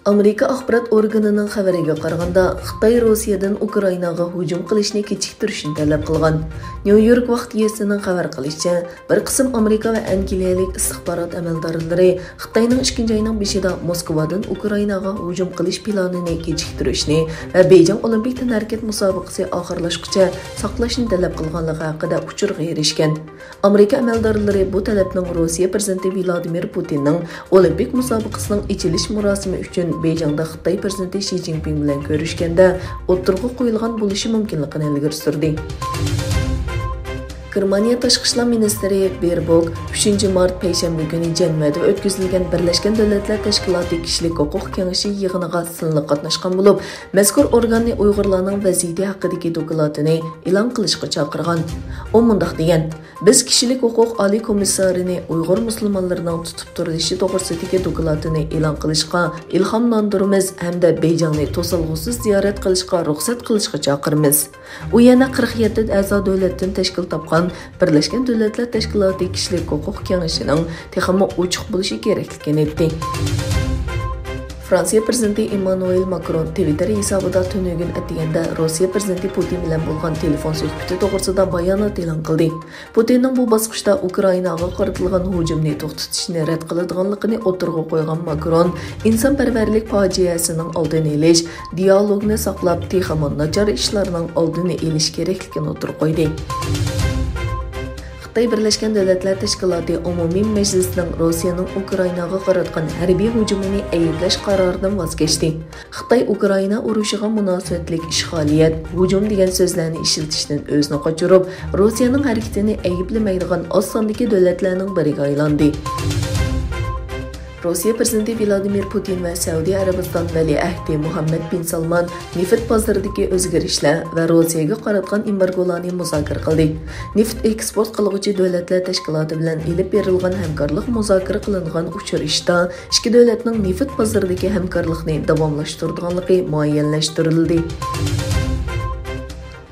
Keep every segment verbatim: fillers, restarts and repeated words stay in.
ئامېرىكا ئاخبارات ئورگىنىنىڭ خەۋىرىگە قارىغاندا، خىتاي روسىيەدىن ئۇكرائىناغا ھۇجۇم قىلىشنى كېچىكتۈرۈشنى تەلەپ قىلغان. نيۇ يورك ۋاقتى گېزىتىنىڭ خەۋەر قىلىشىچە، بىر قىسىم ئامېرىكا ۋە ئەنگلىيەلىك ئىستىخبارات ئەمەلدارلىرى خىتاينىڭ ئىككىنچى ئاينىڭ بېشىدا موسكۋادىن ئۇكرائىناغا ھۇجۇم قىلىش پىلانىنى كېچىكتۈرۈشنى ۋە بېيجىڭ ئولىمپىك تەنھەرىكەت مۇسابىقىسى ئاخىرلاشقۇچە ساقلاشنى تەلەپ قىلغانلىقى ھەققىدە ئۇچۇرغا ئېرىشكەن. ئامېرىكا ئەمەلدارلىرى بۇ تەلەپنىڭ روسىيە پىرېزىدېنتى ۋلادىمىر پۇتىننىڭ ئولىمپىك مۇسابىقىسىنىڭ ئېچىلىش مۇراسىمى ئۈچۈن بېيجىڭدا خىتاي پىرېزىدېنتى شى جىنپىڭ بىلەن كۆرۈشكەندە ئوتتۇرىغا قويۇلغان بولۇشى مۇمكىنلىقىنى ئىلگىرى سۈردى. گېرمانىيە تاشقى ئىشلار مىنىستىرى بېربوك ئۈچىنچى مارت پەيشەنبە كۈنى جەنۋەدە ئۆتكۈزۈلگەن بىرلەشكەن دۆلەتلەر تەشكىلاتى كىشىلىك ھوقۇق كېڭىشى يىغىنىغا سىنلىق قاتناشقان بولۇپ، مەزكۇر ئورگاننى ئۇيغۇرلارنىڭ ۋەزىيىتى ھەققىدىكى دوكلاتىنى ئېلان قىلىشقا چاقىرغان. ئۇ مۇنداق دېگەن: بىز كىشىلىك ھوقۇق ئالىي كومىسسارىنى ئۇيغۇر مۇسۇلمانلىرىنىڭ تۇتۇپ تۇرۇلۇشى توغرىسىدىكى دوكلاتىنى ئېلان قىلىشقا ئىلھاملاندۇرىمىز ھەمدە بېيجىڭنى توسالغۇسىز زىيارەت قىلىشقا رۇخسەت قىلىشقا چاقىرىمىز. ئۇ يەنە قىرىق يەتتە ئەزا دۆلەتتىن تەشكىل تاپقان بىرلەشكەن دۆلەتلەر تەشكىلاتى كىشىلىك ھوقۇق كېڭىشىنىڭ تېخىمۇ ئوچۇق بولۇشى كېرەكلىكىنى ئېيتتى. فرانسىيە پىرېزىدېنتى ئېممانۇئېل ماكرون تىۋىتتېر ھېسابىدا تۈنۈگۈن ئەتىگەندە روسىيە پىرېزىدېنتى پۇتىن بىلەن بولغان تېلېفون سۆھبىتى توغرىسىدا بايانات ئېلان قىلدى. پۇتىننىڭ بۇ باسقۇچتا ئۇكرائىناغا قارىتىلغان ھۇجۇمنى توختىتىشنى رەت قىلىدىغانلىقىنى ئوتتۇرىغا قويغان ماكرون، ئىنسانپەرۋەرلىك پاجىئەسىنىڭ ئالدىنى ئېلىش، دىئالوگنى ساقلاپ، تېخىمۇ ناچار ئىشلارنىڭ ئالدىنى ئېلىش كېرەكلىكىنى ئوتتۇرىغا قويدى. خىتاي بىرلەشكەن دۆلەتلەر تەشكىلاتى ئومۇمىي مەجلىسىنىڭ روسىيەنىڭ ئۇكرائىناغا قاراتقان ھەربىي ھۇجۇمىنى ئەيىبلەش قارارىدىن ۋاز كەچتى. خىتاي ئۇكرائىنا ئۇرۇشىغا مۇناسىۋەتلىك ئىشغالىيەت، ھۇجۇم دېگەن سۆزلەرنى ئىشلىتىشتىن ئۆزىنى قاچۇرۇپ، روسىيەنىڭ ھەرىكىتىنى ئەيىبلىمەيدىغان ئاز ساندىكى دۆلەتلەرنىڭ بىرىگە ئايلاندى. روسىيە پىرېزىدېنتى ۋلادىمىر پۇتىن ۋە سەئۇدى ئەرەبىستان ۋەلىئەھدى مۇھەممەد بىن سالمان نېفىت بازىرىدىكى ئۆزگىرىشلەر ۋە روسىيەگە قاراتقان ئېمبارگولارنى مۇزاكىرە قىلدى. نېفىت ئېكسپورت قىلغۇچى دۆلەتلەر تەشكىلاتى بىلەن ئېلىپ بېرىلغان ھەمكارلىق مۇزاكىرە قىلىنغان ئۇچرىشىشتا ئىككى دۆلەتنىڭ نېفىت بازىرىدىكى ھەمكارلىقنى داۋاملاشتۇرىدىغانلىقى مۇئەييەنلەشتۈرۈلدى.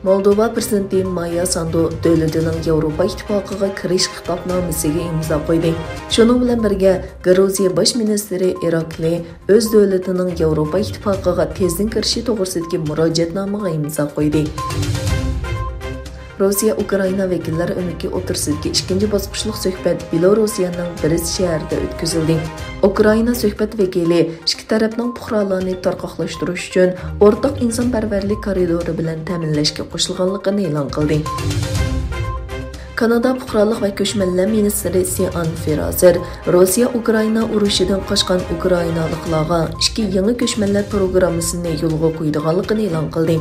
مولدوۋا پىرېزىدېنتى مايا ساندۇ دۆلىتىنىڭ ياۋروپا ئىتتىپاقىغا كىرىش خىتابنامىسىگە ئىمزا قويدى. شۇنىڭ بىلەن بىرگە، گرۇزىيە باش مىنىستىرى ئىراكلى ئۆز دۆلىتىنىڭ ياۋروپا ئىتتىپاقىغا تېزدىن كىرىشى توغرىسىدىكى مۇراجىئەتنامىغا ئىمزا قويدى. روسىيە ئۇكرائىنا ۋەكىللەر ئۆمىكى ئوتتۇرىسىدىكى ئىككىنچى باسقۇچلۇق سۆھبەت بېلوروسىيەنىڭ برېست شەھىرىدە ئۆتكۈزۈلدى. ئۇكرائىنا سۆھبەت ۋەكىلى ئىككى تەرەپنىڭ پۇقرالارنى تارقاقلاشتۇرۇش ئۈچۈن ئورتاق ئىنسانپەرۋەرلىك كارىدورى بىلەن تەمىنلەشكە قوشۇلغانلىقىنى ئېلان قىلدى. كانادا پۇقرالىق ۋە كۆچمەنلەر مىنىستىرى سىئان فېرازېر روسىيە ئۇكرائىنا ئۇرۇشىدىن قاچقان ئۇكرائىنالىقلارغا ئىككى يېڭى كۆچمەنلەر پروگراممىسىنى يولغا قويىدىغانلىقىنى ئېلان قىلدى.